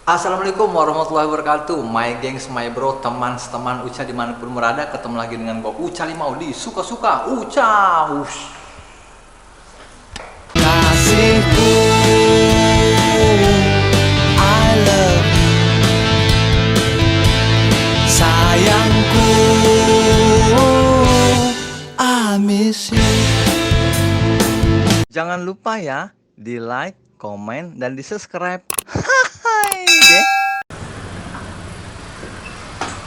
Assalamualaikum warahmatullahi wabarakatuh. My gengs, my bro, teman-teman Uca dimanapun berada, ketemu lagi dengan gua Uca Limaudi. Suka-suka Uca. Kasihku, I love you. Sayangku, I miss you. Jangan lupa ya di like, komen, dan di subscribe. Hai deh.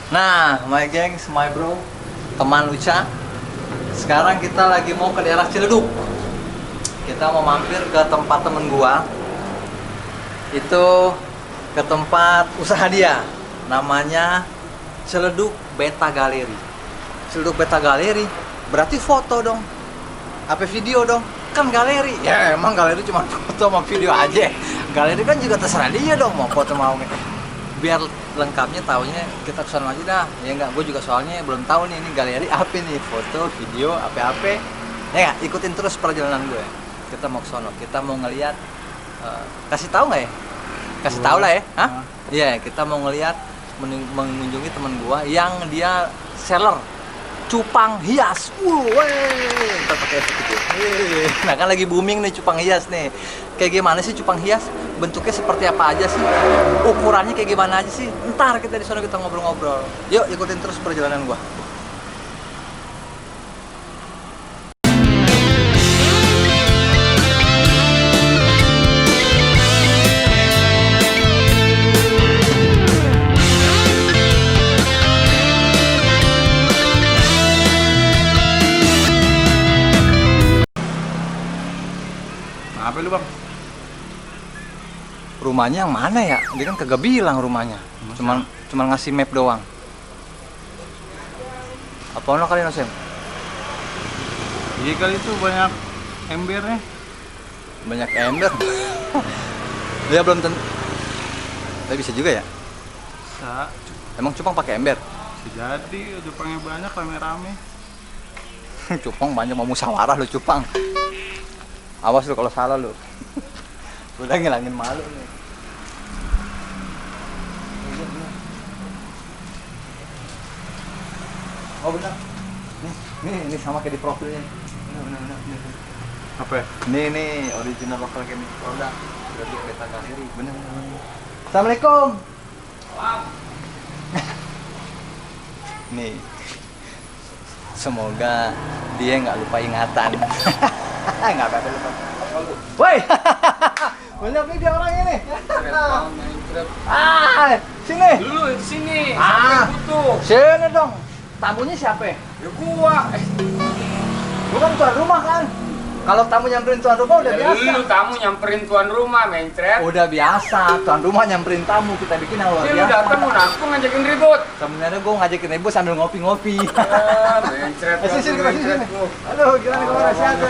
Nah, my gengs, my bro, teman Uca. Sekarang kita lagi mau ke daerah Ciledug. Kita mau mampir ke tempat temen gua. Itu ke tempat usaha dia. Namanya Ciledug Beta Galeri. Ciledug Beta Galeri berarti foto dong. Apa video dong? Kan galeri. Ya emang galeri cuma foto sama video aja. Galeri kan juga terserah dia dong mau foto mau. Biar lengkapnya taunya kita kesana aja dah. Ya enggak, gue juga soalnya belum tahu nih ini galeri apa nih, foto, video, apa-apa. Ya enggak, ikutin terus perjalanan gue. Kita mau ke sono, kita mau ngelihat kasih tahu nggak ya? Kasih tahu lah ya. Hah? Iya, kita mau ngelihat mengunjungi teman gue yang dia seller cupang hias. Ntar pakai video. Nah kan lagi booming nih cupang hias nih. Kayak gimana sih cupang hias? Bentuknya seperti apa aja sih? Ukurannya kayak gimana aja sih? Ntar kita di sana kita ngobrol-ngobrol. Yuk ikutin terus perjalanan gua. Apa lu bang? Rumahnya yang mana ya? Dia kan kagak bilang rumahnya. Cuman ngasih map doang. Apa ono kali Nosem? Iya kali itu banyak embernya. Banyak ember. Dia belum tentu. Tapi bisa juga ya. Bisa. Emang cupang pakai ember? Bisa jadi, Jepangnya banyak rame-rame. Cupang banyak mau musyawarah lu cupang. Awas lu kalau salah lu. Udah ngilangin malu nih. Oh benar. Nih sama kayak di profilnya. Benar. Apa ya? Nih original lokal chemical product. Udah di Beta Galeri. Benar. Assalamualaikum. Nih. Semoga dia nggak lupa ingatan. Nggak apa-apa lupa. Woi. Banyak nih dia orangnya nih. Sini. Dulu sini. Butuh. Sini dong. Tamunya siapa? Ya gua. Gua kan tuan rumah kan. Kalau tamu nyamperin tuan rumah udah biasa. Lu tamu nyamperin tuan rumah, mencret. Udah biasa, tuan rumah nyamperin tamu, kita bikin yang luar Lu biasa. datang mau nangkung ngajakin ribut. Sebenarnya gua ngajakin ibu sambil ngopi-ngopi. Mencret. Sini. Aduh, gimana kabar sehat?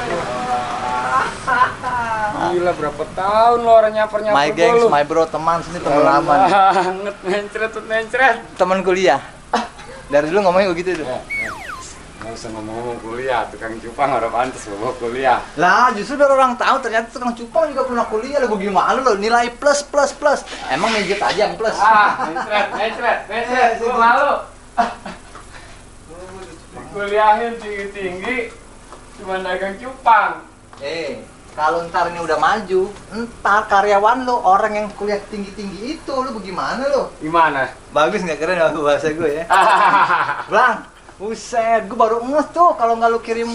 Gila berapa tahun lo orang nyamper My gengs, my bro, teman sini teman lama nih. Banget mencret. Teman kuliah. Dari dulu ngomongnya begitu tuh. Nggak usah ngomong kuliah, tukang cupang orang pantas bawa kuliah. Lah, justru biar orang tahu ternyata tukang cupang juga pernah kuliah. Lah, gimana lo? Nilai plus. Emang midget aja yang plus. Mencret. Gua malu. Kuliahin tinggi-tinggi, cuma dagang cupang. Kalau ntar ini udah maju, ntar karyawan lo orang yang kuliah tinggi-tinggi itu, lo bagaimana lo? Gimana? Bagus nggak, keren nggak bahasa gue ya? Bang, buset, gue baru ngeh tuh kalau nggak lo kirim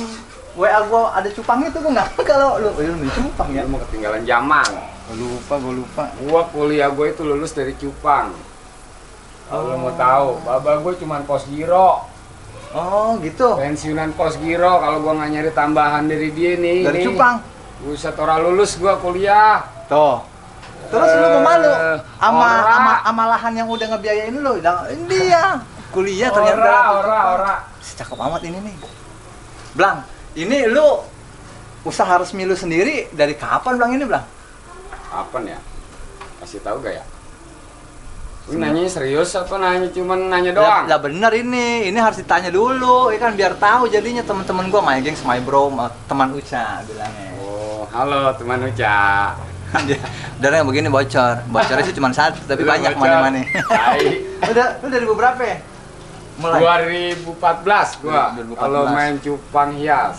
WA gue ada cupang itu, gue nggak kalau lo beli cupang ya? Lu mau ketinggalan zaman. Gue lupa. Gua kuliah gue itu lulus dari cupang. Kalau mau tahu, baba gue cuma pos giro. Oh gitu. Pensiunan pos giro kalau gua nggak nyari tambahan dari dia nih. Dari cupang. Buset, orang lulus gua kuliah. Tuh. Terus lu mau malu ora. sama lahan yang udah ngebiayain lu. Ini dia kuliah ternyata. Ora. Cakep amat ini nih. Blang, ini lu usaha resmi lu sendiri dari kapan Blang ini Blang? Kapan ya? Kasih tahu gak ya? Lu nanya serius atau nanya cuman nanya doang? Lah bener ini harus ditanya dulu, ya kan biar tahu jadinya teman-teman gua my gengs, my bro, teman Uca bilangnya. Oh, halo teman Uca. Udah begini bocor. Bocornya sih cuma satu, tapi Udah banyak bocor. mana-mana. Tai. Lu dari berapa ya? Mulai. 2014 gua 2014. kalau main cupang hias.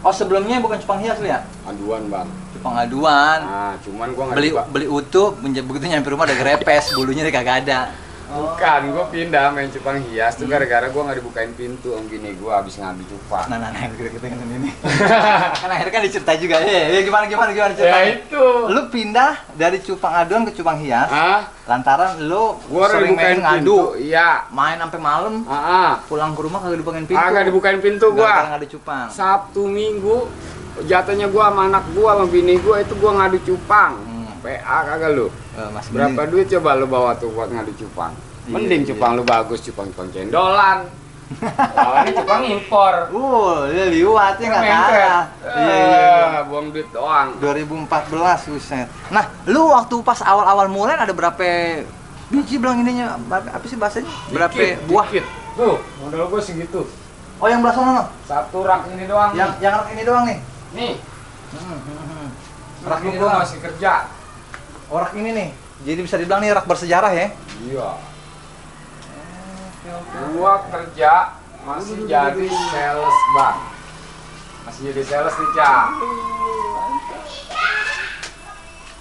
Oh, sebelumnya bukan cupang hias lu ya? Aduan, Bang. Cupang aduan. Nah, cuman gua nggak Beli utuh, begitu nyampe rumah udah grepes, bulunya dia kagak ada. Bukan, gua pindah main cupang hias tuh gara-gara gua nggak dibukain pintu om gini, gua habis ngambil cupang. Nah, kita yang ini. Kan akhirnya kan diceritain juga. Gimana Ya ceritanya? itu. Lu pindah dari cupang aduan ke cupang hias Ah, lantaran lu gua udah sering dibukain main pintu. ngadu, Iya. main sampai malam, pulang ke rumah kagak dibukain pintu. Agak dibukain pintu Gara-gara gua. ngadu cupang. Sabtu Minggu jatuhnya gua sama anak gua sama bini gua itu gua ngadu cupang. PA kagak lu? Mas Berapa duit coba lu bawa tuh buat ngadu cupang? Mending Iya. cupang lu bagus, cupang cendolan. Lawannya cupang impor. Dia liwatnya nggak Mempet. kalah. Iya. Buang duit doang. 2014, buset. Nah, lu waktu pas awal-awal mulai ada berapa biji bilang ininya? Apa sih bahasanya? Berapa buah? Dikit. Tuh, modal gua segitu. Oh, yang belah sana no? Satu rak ini doang. Yang rak ini doang nih. nih. Rak Dulu ini gua doang. masih kerja. Oh, rak ini nih. Jadi bisa dibilang nih rak bersejarah ya. Iya. Gua kerja masih jadi sales bang. Masih jadi sales nih Cak.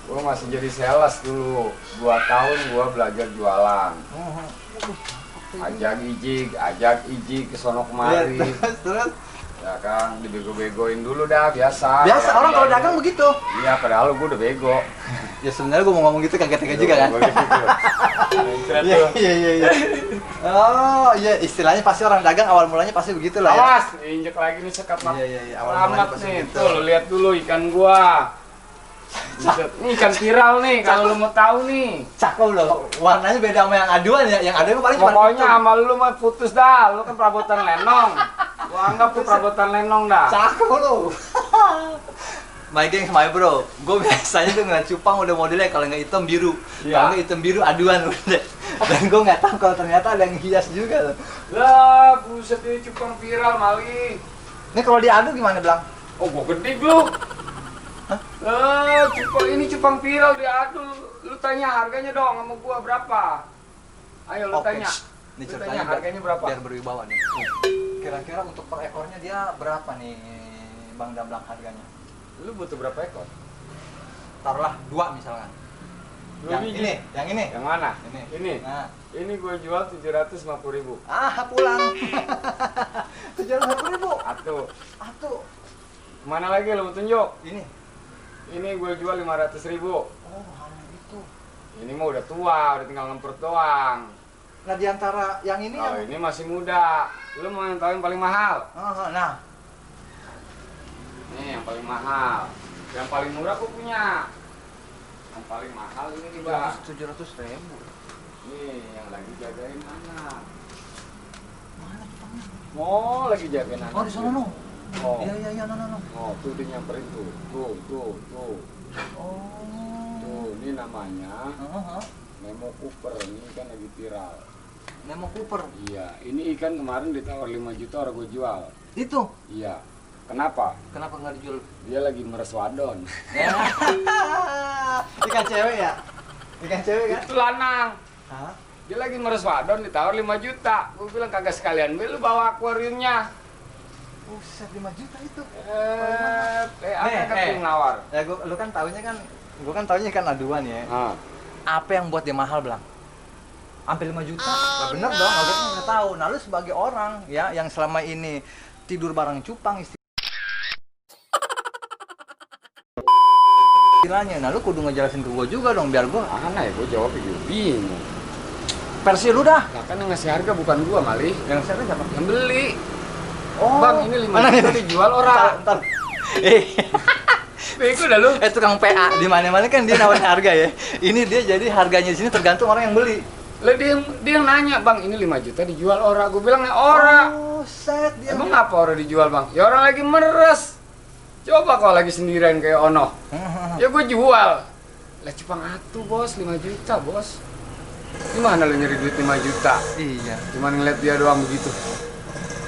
Gua masih jadi sales dulu. 2 tahun gua belajar jualan. Ajak ijik ke sono kemari. Terus Ya kan, dibego-begoin dulu dah biasa. biasa Kayak orang kalau dia- dagang begitu. Iya, padahal gua udah bego. Ya sebenarnya gua mau ngomong gitu kagak tega juga kan. Gua gitu. Iya. Oh, iya istilahnya pasti orang dagang awal mulanya pasti begitu lah ya. Awas, injek lagi nih sekat mak. Iya, awal Selamat mulanya pasti nih, begitu. tuh lu lihat dulu ikan gua. Buset, ini ikan viral nih kalau lu mau tahu nih. Cakep loh. Warnanya beda sama yang aduan ya. Yang aduan paling cuma Pokoknya hitam. sama lu mah putus dah, lu kan perabotan lenong. Gua anggap tuh perabotan lenong dah. Cakep loh. My gang, my bro. Gue biasanya tuh ngeliat cupang udah modelnya kalau nggak hitam biru. Iya. Kalau nggak hitam biru aduan udah. Dan gue nggak tahu kalau ternyata ada yang hias juga loh. Lah, buset ini cupang viral mali. Ini kalau diadu gimana bilang? Oh, gua gede lu. Cupang ini cupang viral diadu. Lu tanya harganya dong sama gua berapa? Ayo lu Oke. tanya. Ini Lu ceritanya tanya harganya berapa? Biar berwibawa nih. Kira-kira untuk per ekornya dia berapa nih Bang Dablang harganya? Lu butuh berapa ekor? Taruhlah 2 misalkan. Dua Yang biji. ini, yang ini. Yang mana? Ini. Ini. Nah. Ini gue jual 750.000. Pulang. 750.000. Atuh. Mana lagi lu mau tunjuk? Ini. Ini gue jual 500.000. Oh, hanya itu. Ini mah udah tua, udah tinggal ngempert doang. Nah, di antara yang ini Oh, yang ini masih muda. Lu mau yang tahu yang paling mahal? nah, Nih yang paling mahal. Yang paling murah aku punya. Yang paling mahal ini nih, Bang. 700.000. Nih, yang lagi jagain anak. Mana cupangnya? Oh, lagi jagain anak. Oh, di sana no. Oh. Iya, no. Oh, tuh dia nyamperin tuh. Tuh. Oh. Tuh, ini namanya Heeh. Nemo Cooper. Ini kan lagi viral. Nemo Cooper. Iya, ini ikan kemarin ditawar 5 juta orang gue jual. Itu. Iya. Kenapa? Kenapa nggak dijual? Dia lagi meres wadon. Ikan cewek ya? Ikan cewek kan? Itu lanang. Hah? Dia lagi meres wadon ditawar 5 juta. Gue bilang kagak sekalian beli, lu bawa akuariumnya. Buset, 5 juta itu. Apa nawar? Ya lu kan taunya kan, gua kan taunya ikan aduan ya. Ah. Apa yang buat dia mahal, Blang? Sampai 5 juta. Nah, bener dong, aku kan nggak tahu. Nah, lu sebagai orang ya yang selama ini tidur bareng cupang istilahnya. Nah, lu kudu ngejelasin ke gua juga dong biar gua Mana ya gue jawab juga bingung. versi lu dah. Nah kan yang ngasih harga bukan gua Mali, Yang siapa siapa? yang beli. Oh, Bang, ini 5 mana juta nih? dijual orang. Ntar. Bego dah lu. Tukang PA di mana-mana kan dia nawarin harga ya. Ini dia jadi harganya di sini tergantung orang yang beli. Lah dia yang nanya, "Bang, ini 5 juta dijual ora?" Gue bilang, "Ora." Oh, set dia. Emang apa ora dijual, Bang? Ya orang lagi meres. Coba kalau lagi sendirian kayak Ono. Ya gue jual. Lah cupang atuh, Bos, 5 juta, Bos. Gimana lu nyari duit 5 juta? Iya. Cuman ngeliat dia doang begitu.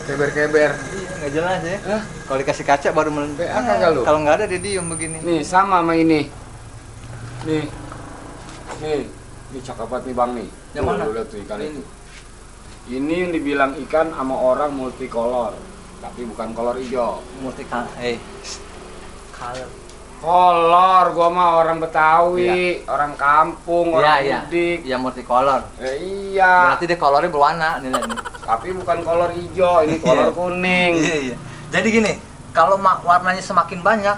Keber-keber. Iya, nggak jelas ya. Hah? Kalau dikasih kaca baru PA kagak lu? Kalau nggak ada dia diem begini. Nih, sama ini. Nih, ini cakep banget nih bang nih. Yang mana? Tuh, lihat tuh ikan itu. Ini yang dibilang ikan sama orang multicolor, tapi bukan kolor hijau. Color. Kolor, gua mah orang Betawi, orang kampung, orang mudik. Iya multicolor. Iya. Berarti dia kolornya berwarna nih lihat nih. Tapi bukan kolor hijau, ini kolor kuning. Iya. Jadi gini, kalau warnanya semakin banyak,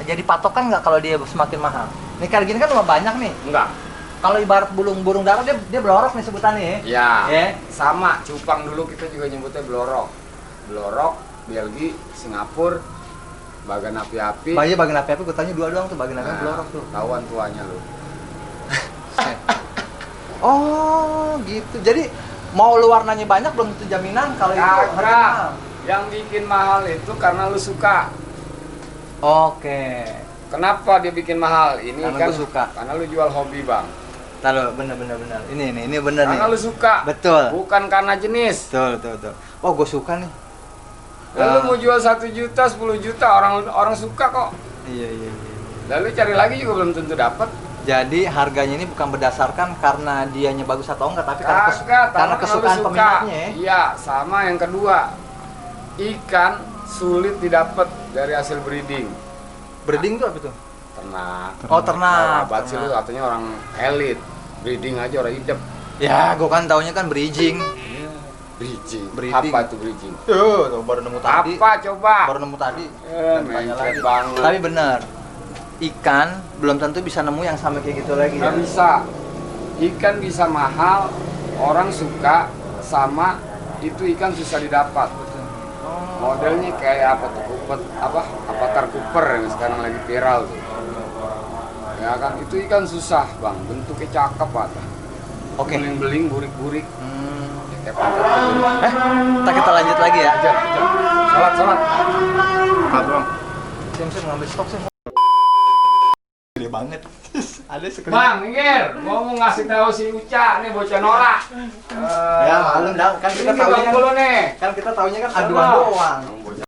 jadi patokan nggak kalau dia semakin mahal? Nih kayak gini kan cuma banyak nih. Enggak. Kalau ibarat burung darah dia belorok nih sebutannya ya. Ya. Sama, cupang dulu kita juga nyebutnya belorok. Belorok, Belgia, Singapura, bagan api-api. Bagian api-api gue tanya dua doang tuh, bagian api belorok tuh. Tahuan tuanya lu. Oh, gitu. Jadi mau lu warnanya banyak belum tentu jaminan kalau itu harga Kagak. mahal. Yang bikin mahal itu karena lu suka. Oke. Kenapa dia bikin mahal? Ini Karena kan gua suka. Karena lu jual hobi, Bang. Tahu bener. Ini bener nih. Karena lu suka. Betul. Bukan karena jenis. Betul. Oh, gue suka nih. Lalu mau jual 1 juta, 10 juta, orang suka kok. Iya. Lalu cari lagi juga belum tentu dapat. Jadi harganya ini bukan berdasarkan karena dianya bagus atau enggak, tapi karena, Kagak, karena lu kesukaan suka. peminatnya ya. Iya, sama yang kedua. Ikan sulit didapat dari hasil breeding. Breeding tuh apa tuh? Ternak. Oh, ternak. Babat sih lu katanya orang elit. Breeding aja orang hidup. Ya, gue kan taunya kan breeding. Breeding. Breeding. Apa itu breeding? Tuh, baru nemu tadi. Apa coba? Baru nemu tadi. Tanya Mencret lagi. banget. Tapi bener. Ikan belum tentu bisa nemu yang sama kayak gitu lagi Nggak ya. bisa. Ikan bisa mahal, orang suka, sama itu ikan susah didapat. Modelnya kayak apa tuh? Avatar Cooper yang sekarang lagi viral tuh. Ya kan, itu ikan susah bang, bentuknya cakep apa? Oke. Beling-beling, burik-burik. Kayak pantat. Kita lanjut lagi ya. Ajar. Salat. Apa bang? Sim ngambil stok sih. Gede banget. Ada sekali. Bang, minggir. Gua mau ngasih tahu si Uca nih bocah norak. Ya malum dah, kan kita Ini tahunya bang dulu nih. kan kita tahunya kan aduan doang. Bocah